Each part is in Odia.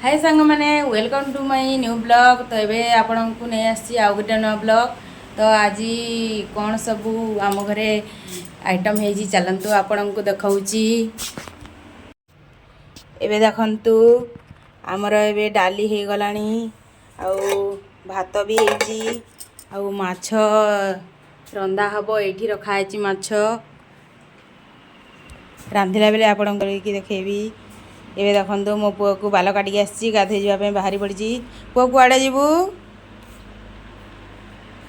ହାଇ ସାଙ୍ଗମାନେ, welcome to my new vlog। ତ ଏବେ ଆପଣଙ୍କୁ ନେଇ ଆସିଛି ଆଉ ଗୋଟେ ନୂଆ ବ୍ଲଗ୍। ତ ଆଜି କ'ଣ ସବୁ ଆମ ଘରେ ଆଇଟମ୍ ହେଇଛି, ଚାଲନ୍ତୁ ଆପଣଙ୍କୁ ଦେଖାଉଛି। ଏବେ ଦେଖନ୍ତୁ, ଆମର ଏବେ ଡାଲି ହେଇଗଲାଣି ଆଉ ଭାତ ବି ହେଇଛି ଆଉ ମାଛ ରନ୍ଧା ହେବ। ଏଇଠି ରଖା ହେଇଛି ମାଛ। ରାନ୍ଧିଲା ବେଳେ ଆପଣଙ୍କୁ କରିକି ଦେଖେଇବି। ଏବେ ଦେଖନ୍ତୁ, ମୋ ପୁଅକୁ ବାଲ କାଟିକି ଆସିଛି, ଗାଧୋଇ ଯିବା ପାଇଁ ବାହାରି ପଡ଼ିଛି। ପୁଅ, କୁଆଡ଼େ ଯିବୁ?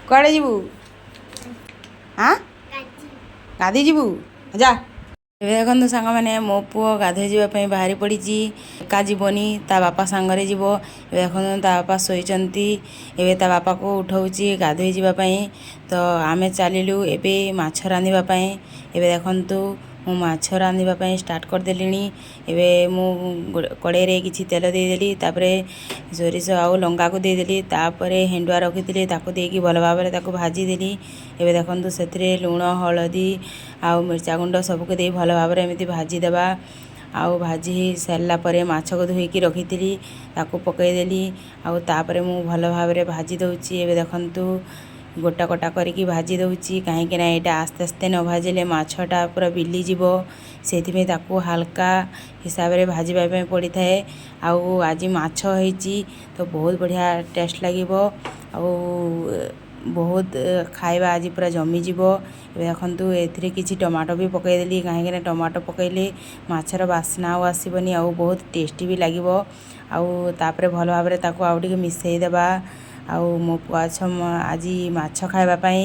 କୁଆଡ଼େ ଯିବୁ? ଆଁ, ଗାଧୋଇ ଯିବୁ? ଯା। ଏବେ ଦେଖନ୍ତୁ ସାଙ୍ଗମାନେ, ମୋ ପୁଅ ଗାଧୋଇ ଯିବା ପାଇଁ ବାହାରି ପଡ଼ିଛି। ଏକା ଯିବନି, ତା ବାପା ସାଙ୍ଗରେ ଯିବ। ଏବେ ଦେଖନ୍ତୁ, ତା ବାପା ଶୋଇଛନ୍ତି। ଏବେ ତା ବାପାକୁ ଉଠଉଛି ଗାଧୋଇ ଯିବା ପାଇଁ। ତ ଆମେ ଚାଲିଲୁ ଏବେ ମାଛ ରାନ୍ଧିବା ପାଇଁ। ଏବେ ଦେଖନ୍ତୁ, ମୁଁ ମାଛ ରାନ୍ଧିବା ପାଇଁ ଷ୍ଟାର୍ଟ କରିଦେଲିଣି। ଏବେ ମୁଁ କଡ଼େଇରେ କିଛି ତେଲ ଦେଇଦେଲି, ତାପରେ ସୋରିଷ ଆଉ ଲଙ୍କାକୁ ଦେଇଦେଲି, ତାପରେ ହେଣ୍ଡୁଆ ରଖିଥିଲି, ତାକୁ ଦେଇକି ଭଲ ଭାବରେ ତାକୁ ଭାଜିଦେଲି। ଏବେ ଦେଖନ୍ତୁ, ସେଥିରେ ଲୁଣ, ହଳଦୀ ଆଉ ମିର୍ଚା ଗୁଣ୍ଡ ସବୁକୁ ଦେଇ ଭଲ ଭାବରେ ଏମିତି ଭାଜିଦେବା। ଆଉ ଭାଜି ହେଇ ସାରିଲା ପରେ ମାଛକୁ ଧୋଇକି ରଖିଥିଲି, ତାକୁ ପକାଇଦେଲି। ଆଉ ତାପରେ ମୁଁ ଭଲ ଭାବରେ ଭାଜି ଦେଉଛି। ଏବେ ଦେଖନ୍ତୁ, ଗୋଟା ଗୋଟା କରିକି ଭାଜି ଦେଉଛି, କାହିଁକି ନା ଏଇଟା ଆସ୍ତେ ଆସ୍ତେ ନ ଭାଜିଲେ ମାଛଟା ପୁରା ବିଲିଯିବ। ସେଇଥିପାଇଁ ତାକୁ ହାଲକା ହିସାବରେ ଭାଜିବା ପାଇଁ ପଡ଼ିଥାଏ। ଆଉ ଆଜି ମାଛ ହେଇଛି ତ ବହୁତ ବଢ଼ିଆ ଟେଷ୍ଟ ଲାଗିବ ଆଉ ବହୁତ ଖାଇବା ଆଜି ପୁରା ଜମିଯିବ। ଏବେ ଦେଖନ୍ତୁ, ଏଥିରେ କିଛି ଟମାଟୋ ବି ପକାଇଦେଲି, କାହିଁକିନା ଟମାଟୋ ପକାଇଲେ ମାଛର ବାସ୍ନା ଆଉ ଆସିବନି ଆଉ ବହୁତ ଟେଷ୍ଟି ବି ଲାଗିବ। ଆଉ ତାପରେ ଭଲ ଭାବରେ ତାକୁ ଆଉ ଟିକେ ମିଶାଇ ଦେବା। ଆଉ ମୋ ପୁଅ ଆଜି ମାଛ ଖାଇବା ପାଇଁ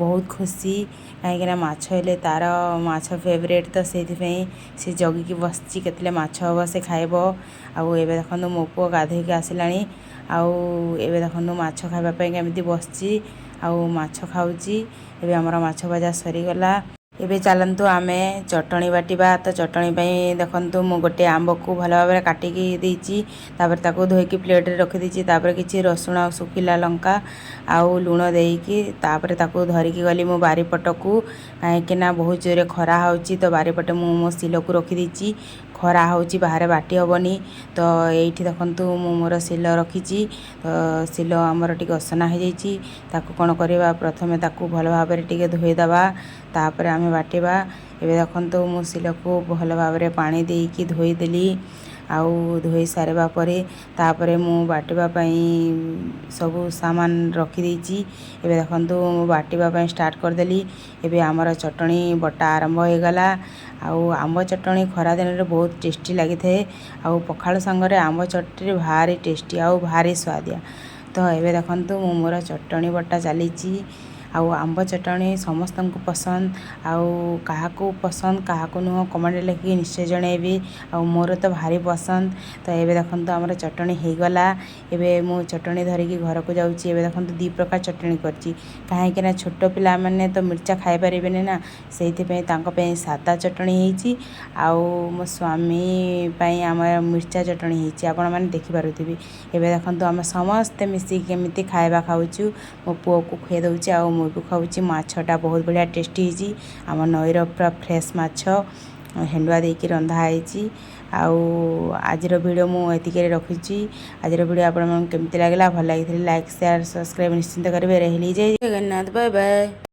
ବହୁତ ଖୁସି, କାହିଁକିନା ମାଛ ହେଲେ ତା'ର ମାଛ ଫେଭରେଟ୍। ତ ସେଇଥିପାଇଁ ସେ ଜଗିକି ବସିଛି, କେତେବେଳେ ମାଛ ହେବ ସେ ଖାଇବ। ଆଉ ଏବେ ଦେଖନ୍ତୁ, ମୋ ପୁଅ ଗାଧୋଇକି ଆସିଲାଣି। ଆଉ ଏବେ ଦେଖନ୍ତୁ, ମାଛ ଖାଇବା ପାଇଁ କେମିତି ବସିଛି ଆଉ ମାଛ ଖାଉଛି। ଏବେ ଆମର ମାଛ ଭଜା ସରିଗଲା। ଏବେ ଚାଲନ୍ତୁ ଆମେ ଚଟଣି ବାଟିବା। ତ ଚଟଣି ପାଇଁ ଦେଖନ୍ତୁ, ମୁଁ ଗୋଟେ ଆମ୍ବକୁ ଭଲ ଭାବରେ କାଟିକି ଦେଇଛି, ତାପରେ ତାକୁ ଧୋଇକି ପ୍ଲେଟ୍ରେ ରଖିଦେଇଛି। ତାପରେ କିଛି ରସୁଣ ଆଉ ଶୁଖିଲା ଲଙ୍କା ଆଉ ଲୁଣ ଦେଇକି ତାପରେ ତାକୁ ଧରିକି ଗଲି ମୁଁ ବାରିପଟକୁ, କାହିଁକିନା ବହୁତ ଜୋରେ ଖରା ହେଉଛି। ତ ବାରିପଟେ ମୁଁ ମୋ ଶିଲକୁ ରଖିଦେଇଛି। ଖରା ହେଉଛି, ବାହାରେ ବାଟି ହେବନି। ତ ଏଇଠି ଦେଖନ୍ତୁ, ମୁଁ ମୋର ଶିଲ ରଖିଛି। ତ ଶିଲ ଆମର ଟିକେ ଅସନା ହେଇଯାଇଛି। ତାକୁ କ'ଣ କରିବା? ପ୍ରଥମେ ତାକୁ ଭଲ ଭାବରେ ଟିକେ ଧୋଇଦେବା, ତାପରେ ଆମେ ବାଟିବା। ଏବେ ଦେଖନ୍ତୁ, ମୁଁ ଶିଲକୁ ଭଲ ଭାବରେ ପାଣି ଦେଇକି ଧୋଇଦେଲି। ଆଉ ଧୋଇ ସାରିବା ପରେ ତାପରେ ମୁଁ ବାଟିବା ପାଇଁ ସବୁ ସାମାନ ରଖିଦେଇଛି। ଏବେ ଦେଖନ୍ତୁ, ମୁଁ ବାଟିବା ପାଇଁ ଷ୍ଟାର୍ଟ କରିଦେଲି। ଏବେ ଆମର ଚଟଣି ବଟା ଆରମ୍ଭ ହୋଇଗଲା। ଆଉ ଆମ୍ବ ଚଟଣି ଖରା ଦିନରେ ବହୁତ ଟେଷ୍ଟି ଲାଗିଥାଏ। ଆଉ ପଖାଳ ସାଙ୍ଗରେ ଆମ୍ବ ଚଟଣି ଭାରି ଟେଷ୍ଟି ଆଉ ଭାରି ସୁଆଦିଆ। ତ ଏବେ ଦେଖନ୍ତୁ, ମୁଁ ମୋର ଚଟଣି ବଟା ଚାଲିଛି। ଆଉ ଆମ୍ବ ଚଟଣି ସମସ୍ତଙ୍କୁ ପସନ୍ଦ। ଆଉ କାହାକୁ ପସନ୍ଦ, କାହାକୁ ନୁହଁ, କମେଣ୍ଟରେ ଲେଖିକି ନିଶ୍ଚୟ ଜଣାଇବେ। ଆଉ ମୋର ତ ଭାରି ପସନ୍ଦ। ତ ଏବେ ଦେଖନ୍ତୁ, ଆମର ଚଟଣି ହେଇଗଲା। ଏବେ ମୁଁ ଚଟଣି ଧରିକି ଘରକୁ ଯାଉଛି। ଏବେ ଦେଖନ୍ତୁ, ଦୁଇ ପ୍ରକାର ଚଟଣି କରିଛି, କାହିଁକିନା ଛୋଟ ପିଲାମାନେ ତ ମିର୍ଚା ଖାଇପାରିବେନି ନା, ସେଇଥିପାଇଁ ତାଙ୍କ ପାଇଁ ସାଦା ଚଟଣି ହେଇଛି ଆଉ ମୋ ସ୍ୱାମୀ ପାଇଁ ଆମର ମିର୍ଚା ଚଟଣି ହେଇଛି। ଆପଣମାନେ ଦେଖିପାରୁଥିବେ। ଏବେ ଦେଖନ୍ତୁ, ଆମେ ସମସ୍ତେ ମିଶିକି କେମିତି ଖାଇବା ଖାଉଛୁ। ମୋ ପୁଅକୁ ଖୁଆଇ ଦେଉଛି ଆଉ ମୁଁ ବି ଖାଉଛି। ମାଛଟା ବହୁତ ବଢ଼ିଆ ଟେଷ୍ଟି ହେଇଛି। ଆମ ନଈର ପୁରା ଫ୍ରେଶ୍ ମାଛ ହେଣ୍ଡୁଆ ଦେଇକି ରନ୍ଧା ହେଇଛି। ଆଉ ଆଜିର ଭିଡ଼ିଓ ମୁଁ ଏତିକିରେ ରଖୁଛି। ଆଜିର ଭିଡ଼ିଓ ଆପଣମାନଙ୍କୁ କେମିତି ଲାଗିଲା? ଭଲ ଲାଗିଥିଲେ ଲାଇକ୍, ସେୟାର, ସବସ୍କ୍ରାଇବ୍ ନିଶ୍ଚିନ୍ତ କରିବେ। ରହିଲି, ଜୟ ଜଗନ୍ନାଥ, ବାଏ ବାଏ।